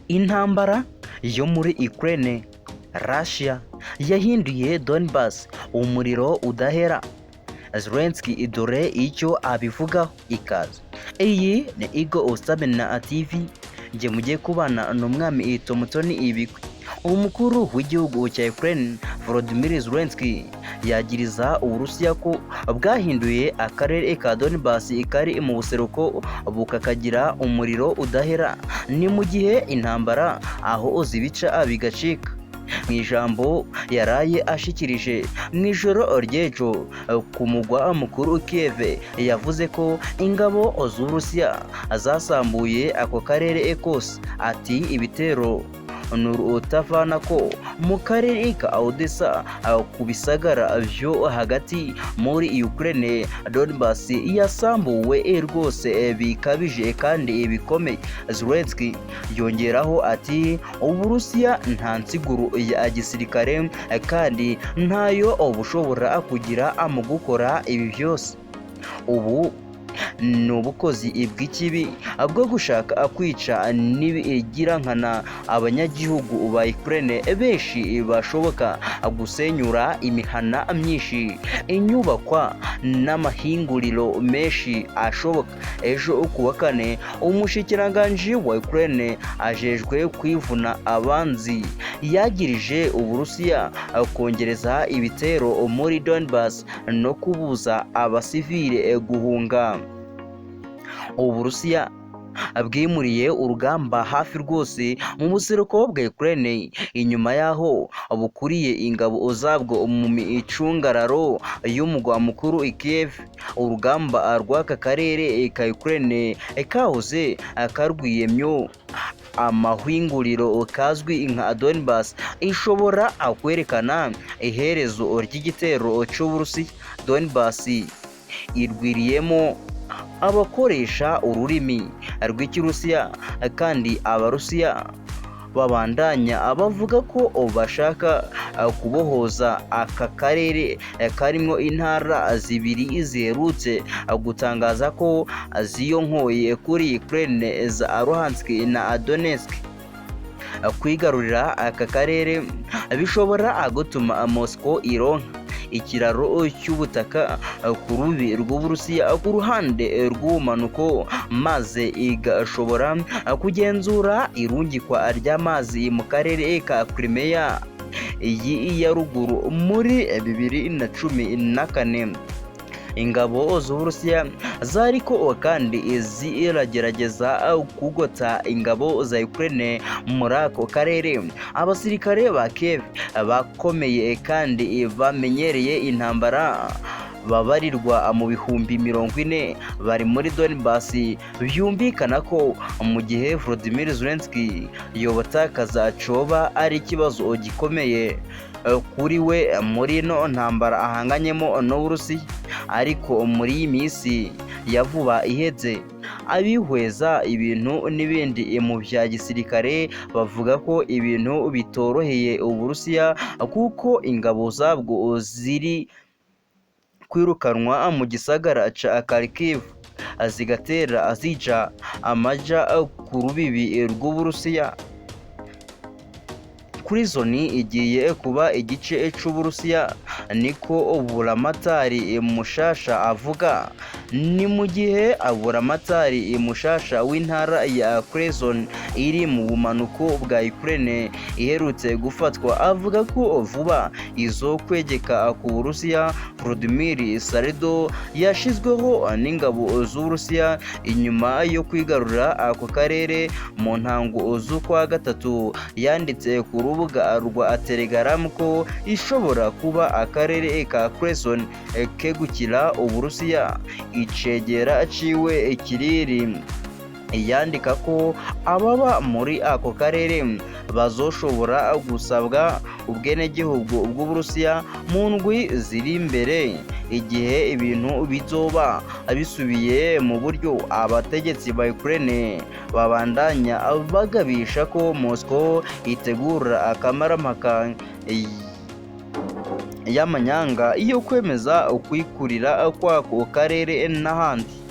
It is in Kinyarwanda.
Intambara yo muri Ukraine, Russia yahinduye Donbas umuriro udahera. Zelensky dore icyo abivugaho. Ikaze. Iyi ni Eagle Stamina TV, njye mugiye kubana n'umwami Tomutoni Ibikwi. Umukuru w'igihugu cya Ukraine, Volodymyr Zelensky, yagiriza Uburusiya ko bwahinduye akarere ka Donbas kari mu buseruko bukakagira umuriro udahera. Ni mu gihe intambara aho zibica bigacika. Mu ijambo yaraye ashikirije mu ijoro ry'ejo ku mugwa mukuru Kiev, yavuze ko ingabo z'Uburusiya zasambuye ako karere kose. Ati: "Ibitero ni urutavana ko mu karere ka Odessa, ku bisagara vyo hagati muri Ukraine, Donbas yasambuwe rwose bikabije kandi bikomeye." Zelensky yongeraho ati: "Uburusiya nta nsiguro ya gisirikare kandi ntayo bushobora kugira mu gukora ibi byose. Ubu ni ubukozi bw'ikibi bwo gushaka kwica n'ibigirankana abanyagihugu ba Ukraine benshi bashoboka, gusenyura imihana myinshi, inyubakwa n'amahinguriro menshi ashoboka." Ejo ku wa kane, umushikiranganji wa Ukraine ajejwe kwivuna abanzi yagirije Uburusiya kongereza ibitero muri Donbas no kubuza abasivile guhunga. Uburusiya bwimuriye urugamba hafi rwose mu buseruko bwa Ukraine inyuma y'aho bukuriye ingabo zabwo mu micungararo y'umugwa mukuru Kiev. Urugamba rw'aka karere ka Ukraine kahoze karwiyemyo amahinguriro kazwi nka Donbas ishobora kwerekana iherezo ry'igitero cy'Uburusiya. Donbas irwiriyemo abakoresha ururimi rw'Ikirusiya, kandi Abarusiya babandanya bavuga ko bashaka kubohoza aka karere karimo intara zibiri ziherutse gutangaza ko ziyonkoye kuri Ukraine, za Luhansk na Donetsk. Kwigarurira aka karere bishobora gutuma Moscow ironka ikiraro cy'ubutaka ku rubi rw'Uburusiya ku ruhande rw'ubumanuko, maze igashobora kugenzura irungikwa ry'amazi mu karere ka Crimea iyi ya ruguru. Muri 2014, ingabo z'Uburusiya zariko kandi ziragerageza kugota ingabo za Ukraine muri ako karere. Abasirikare ba Kiev bakomeye kandi bamenyereye intambara babarirwa mu 40,000 bari muri Donbas. Byumvikana ko mu gihe Volodymyr Zelensky yobatakaza, coba ari ikibazo gikomeye kuri we muri ino ntambara ahanganyemo n'Uburusiya. Ariko muri iyi minsi ya vuba iheze, abihweza ibintu n'ibindi mu bya gisirikare bavuga ko ibintu bitoroheye Uburusiya, kuko ingabo zabwo ziri kwirukanwa mu gisagara ca Kharkiv, zigatera zija amaja ku rubibi rw'Uburusiya. Kherson igiye kuba igice c'Uburusiya, niko buramatari mushasha avuga. Ni mu gihe buramatari mushasha w'intara ya Kherson iri mu bumanuko bwa Ukraine iherutse gufatwa avuga ko vuba izo kwegeka ku Burusiya. Volodymyr Saldo yashizweho n'ingabo z'Uburusiya inyuma yo kwigarurira ako karere mu ntango z'ukwa gatatu, yanditse ku rubuga rwa Telegram ko ishobora kuba akarere ka Kherson kegukira Uburusiya. Icegera ciwe Kiriri yandika ko ababa muri ako karere bazoshobora gusabwa ubwenegihugu bw'Uburusiya mu ndwi ziri imbere, igihe ibintu bizoba bisubiye mu buryo. Abategetsi ba Ukraine babandanya bagabisha ko Moscow itegura akamaramaka y'amanyanga yo kwemeza ukwikurira kw'ako karere n'ahandi.